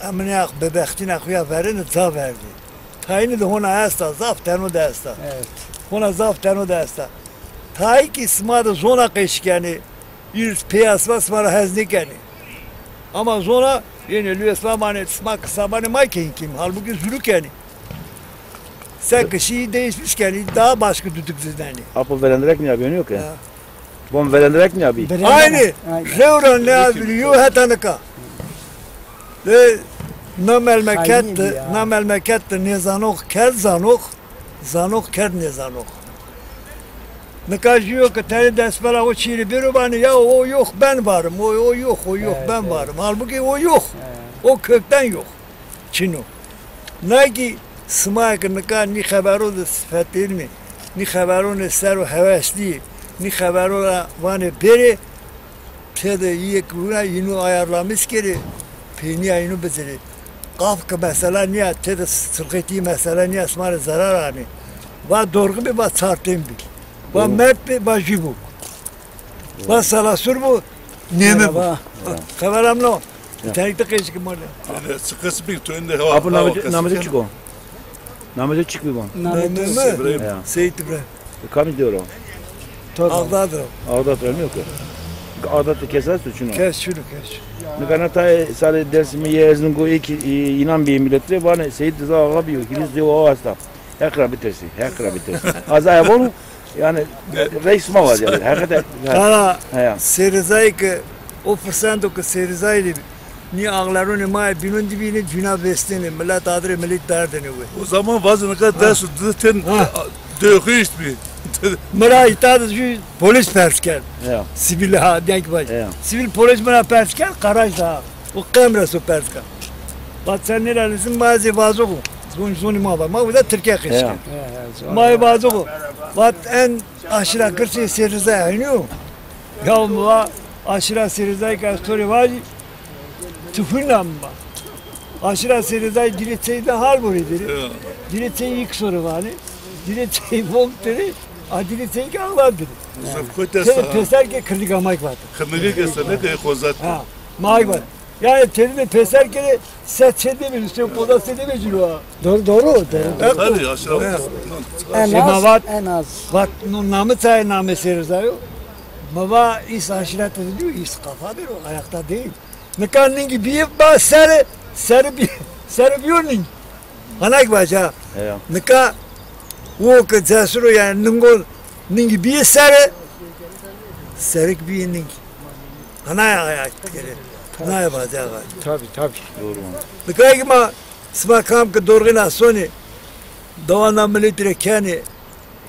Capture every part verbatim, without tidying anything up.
Emine bebextîna xo ya verêne ca verdî. Tayîne de hona esta, zaf teno de esta. Evet. Hona zaf teno de esta. Tayî kî sima de zona qeş kenê. Îr pê esma sima ra hez nêkenê. Ama zona yenê lû esma vanê sima kisabanê ma kên kîm. Halbukî zulû kenê. Se kişî değişmiş kenê. Daha başka düdük zidenê. Apo velendirek mi yapıyor, yok ya? Ha. Bon velendirek mi yapıyor? Aynı. Aynı. Rewra ne yapıyor? Yo heta nika. Ve na melmeket de, na melmeket de nêzanox kerd zanox. Zanox kerd nêzanox. Nika jû yo ke tenê destbela o çîrê bêro vanê ya o yox ben varım, o, o yox, o yox ben varım. Halbukî o yox. O kökten yox. Çin o. Na kî sima ke nika nî xebero de sifetelînê, nî xeberonê ser o heweslî yê, nî xebero ra vanê bêrê, tede yek wina yînu ayarlamis kerê, peynîya yînu bizirê. Qaf ke mesela nîya, tede silqetî mesela nîya, sima rê zerar anê. Va dorği bî, va çar tên bî. Va merd bî, va jû bo. Va salasur bo, nême bo. Xeberam no. Tenik de qeşik mole. Çıkası bir toyunda hava. Apo namece, namece çik o? Namece çik bî bon? Namece mi? Seyit İbrahim. Kamî dewro? Ağdat ro. Ağdat ro, yok. Ağdat kes esto, çin o? Kes çin o, kes. Nika na tayê sarê Dêrsimî yê Erzingo ê kî, e, înan bîyê milet rê, vanê Seyîd Riza Axa bîyo, hîris dew awa esta. Heq ra bitersî, Heq ra bitersî. Ez aya vonu, yanî, reis ma vacî, heqete. Kara, Seyîd Rizayî ke, o firsendo ke Seyîd Rizayî de nî axlerunê ma yê bînon de bînê, cûna vêstenê, milet adirê milî derdênê we. O zaman vazê nika des û di tên döxîşt bî. Mi ra îta de jû polîs pers kerd. Ya. Sivîl ha, denk vay. Ya. Sivîl polîs mi ra pers kerd, qaraj da. O qem ra so pers kerd. Vat sen nêrelisin, ma ez ê vazoxo. Zon, zonî ma va. Ma uza Tirkîya qeşke. Ya. Ma ê vazoxo. Vat en aşîra girsê Seyîd Riza eynî yo. Ya mi va aşîra Seyîd Rizayî ke ez to rê vajî, tu hûn a mi va. Aşîra Seyîd Rizayî dirê çey de hal borê dirê. Ya. Dirê çey îk sore vanê. Dirê çey vom dirê. A dirê çey ke ağlar dirê. Tede pêser ke kirdik amayk vatê. Kirdik esta, ne ke xozat. Ha, mayk vatê. Yanî tede pêser kerê se çê de bî, se poda se de bî cilo. Doğru, doğru, doğru. Tabii, aşağı. En az, en az. Vat, no namê çayê namê Seyîd Riza yo. Mi va îs aşîret de diyor, îs kafadır o, ayakta değil. Nika ningî bîyê ba sere, sere bî-, sere bîyo ning. Hanak vaca. Nika o ke cesur o yanî ningo ningî bîyê sere, serik bîyê ning. Hanaya ayak kere. Hanaya vaca. Tabii, tabii. Doğru. Nika kî ma sima kam ke dorxîna sonê, dewanda miletî rê kenê,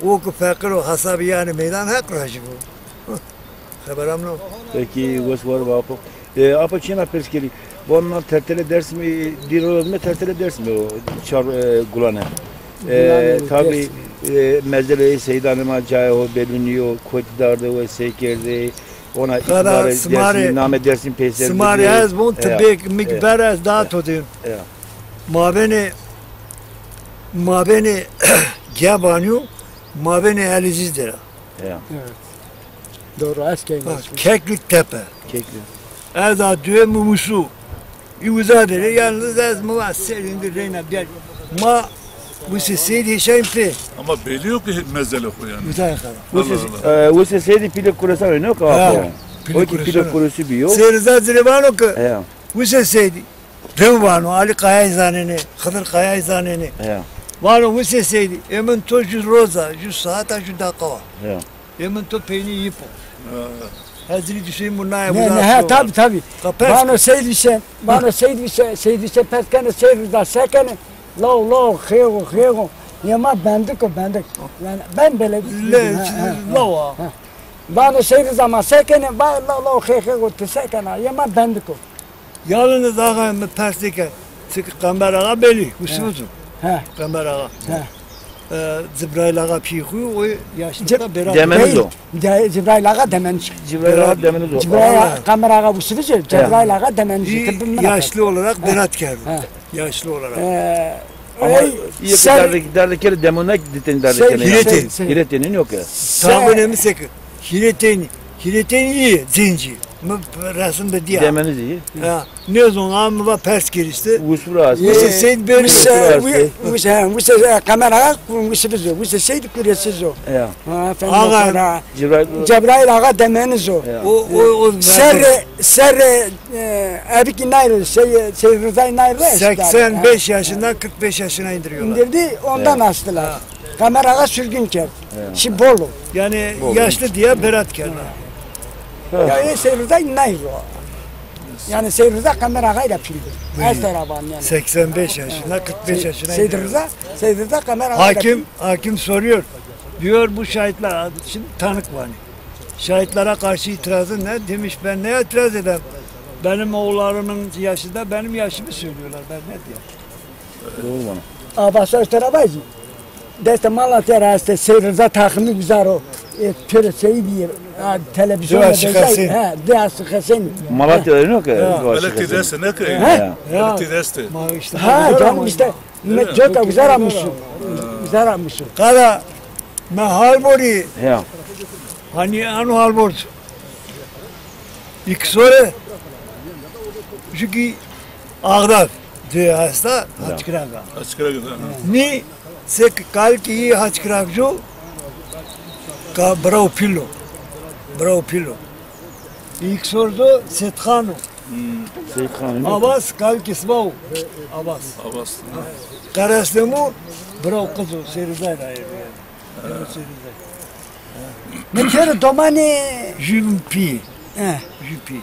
o ke feqîr o hesabî yanî meydan Heq rajî bo. Xeberam no. Peki, wes war be apo. E, apo çîna pers kerî. Vana tertelê Dêrsimî, dîrolozme tertelê Dêrsimî o çar, e, gulane. E, tabî, e, mezelê seydanê ma cayê ho belû nîyo, kotî darde we sey kerdê, ona îtibarê Dêrsimî, namê Dêrsimî peyser bidê. Sima rê ez von ti bêk mik ber ez da to dîn. Mabênê, mabênê Gebanî û mabênê Elîzîz de ra. Ya. Evet. Doğru, Eskey. Ha, Keklik Tepe. Keklik. Ez a duye Mumusu. Î uza de rê, yalnız ez mi va serîn de reyna bîyar. Ma Wisê Seydî hêşayîn pê. Ama belî yo ke mezele xo yanî. Uza ya xala. Allah Allah. E, Wisê Seydî pîlê Kuresan o, no ke apo? Pîlê Kuresan. O kî pîlê Kuresî bîyo. Seyîd Riza ci rê vano ke Wisê Seydî. Dew vano, Alî Kayayî zanenê, Xidir Kayayî zanenê. Ya. Vano, Wisê Seydî, ê min to jû roza, jû saeta, jû deqa wa. Ya. Ê min to peynî yîp o. Hezirî Huseyîn bu naye. Ne, ne, ha, tabii, tabii. Vano Seyd Huseyîn, vano Seyd Huseyîn, Seyd Huseyîn pers kenê, Seyd Riza se kenê. Law, law, xêxo, xêxo. Yê ma bendik o, bendik. Yanî ben bele. Law a. Vano Seyd Riza ma se kenê, va, law, law, xê, xêxo, ti se kena. Yê ma bendik o. Yalnız axa mi pers nêkerd. Çike Qember Axa belî, Husnû. He. Qember Axa. He. E, Cibraîl Axa pîyê xo yo, o yaşlı da beraber. Demeniz o. De-, Cibraîl Axa Demeniz. Cibraîl Axa Demeniz o. Cibraîl Axa, Qember Axa Husnû, Cibraîl Axa Demeniz. Yaşlı olarak berat kerdo. He. Yaşlı olarak. E, ama iyi ki derdek, derdek kere demonek diten derdek kere. Hîrê tenî. Hîrê tenî yok ya. Tam önemli ki hîrê tenî, hîrê tenî iyi, zenci. Mi resim de dîya. Demeniz iyi. Ya. Nêzon, a mi va pers kerî îşte. Wusura astê. Wuse Seyd Berî. Wuse, wuse, he, wuse, e, Qemer Axa, wuse bizo. Wuse Seyd Kuresiz o. Ya. Ha, efendim, Axa, Cebrail. Cebrail Axa Demeniz o. Ya. O, o, o serre, serre, e, Ebikî Nayro, Sey-, Seyd Rizay Nayro. Seksen beş yaşından kırk beş yaşına indiriyorlar. İndirdi, ondan astılar. Ha. Qemer Axa sürgün kerd. Şi Bolu. Yani yaşlı diye berat kerd. Ya, e, Seyd Rizay Nayro. Yani Seyd Rıza Qemer Axa ile pîl bi. Hı. Ez tera van yani. Seksen beş yaşında, kırk beş yaşına Seyd geliyor. Rıza, Seyd Rıza Qemer Axa ile pîl. Hakim, hakim soruyor. Diyor bu şahitler, şimdi tanık var. Şahitlere karşı itirazın ne? Demiş, ben ne itiraz ederim? Benim oğullarımın yaşında benim yaşımı söylüyorlar. Ben ne diyeyim? Doğru bana. Ava soy tera vajî. Destê Malatya ra estê, Sey Riza Taximî bizar o. E, pêro seyîdî yê, a, televîzyonê Diya Şêx Hesên. He, Diya Şêx Hesên. Malatya de yok ki. Ya. Diya Şêx Hesên. Belediye deste ne ki? He? Ya. Belediye deste. Ma işte, ha, canım işte. Me cota bizar amîşu. Bizar amîşu. Qala me halborî. Ya. Hani anu halbor. Îksore, ju kî Axdar de hesta, ya. Haçkirag a. Haçkirag a, ha. Nî se ki kalikî yî Haçkirag ju, ka brao pîl o. Brao pîl o. Îksor do Seytxan o. Hmm. Seytxan o. Avas kalikî sima o. Avas. Avas. Qeresnemu brao qiz o, Sey Rizay ra yê. Mi têro domanê. Jü pî. He. Jü pî.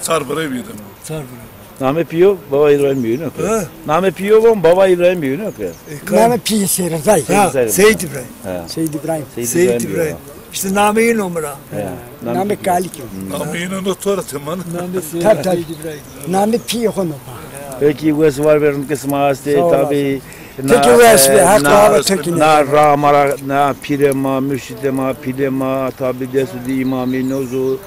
Çar birey bîyî dema. Çar birey. Namê pîyo Baba Îbrahîm bîyo, ne ki? He? Namê pîyo von Baba Îbrahîm bîyo, ne ki? E, namê pîyê Sey Rizay. Ha, Seyîd Îbrahîm. Ha. Seyîd Îbrahîm. Seyîd Îbrahîm. Îşte namê yî nomira. He. Namê kalikî. Namê yî no to ra teman. Namê Seyîd Îbrahîm. Namê pîyê xo no. Peki, wes war verin ki sima estê, tabi. Peki, wes be, hak na, na ra ma ra, na pîrê ma, murşîdê ma, pîlê ma, tabi dest di îmamî, nozo,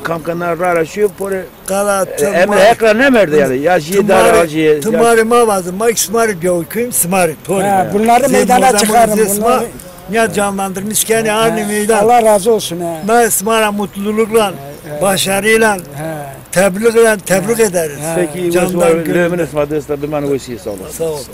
kam ke na ra ra şîyo pore, qala, e, emir heq ra nemerde yani. Ya jî dara jî. Timarê ma vazim, ma ki sima rê gew kim, sima rê, pore. Ha, bunları meydana çıkarın, bunları. Ya canlandırmış, yani arnê meydan. Allah razı olsun, ha. Ma sima ra mutlulukla, başarıyla, tebrikle tebrik ederiz. Peki, wes war, lê min sima dest de biman, wesî, sağ olun. Sağ olun.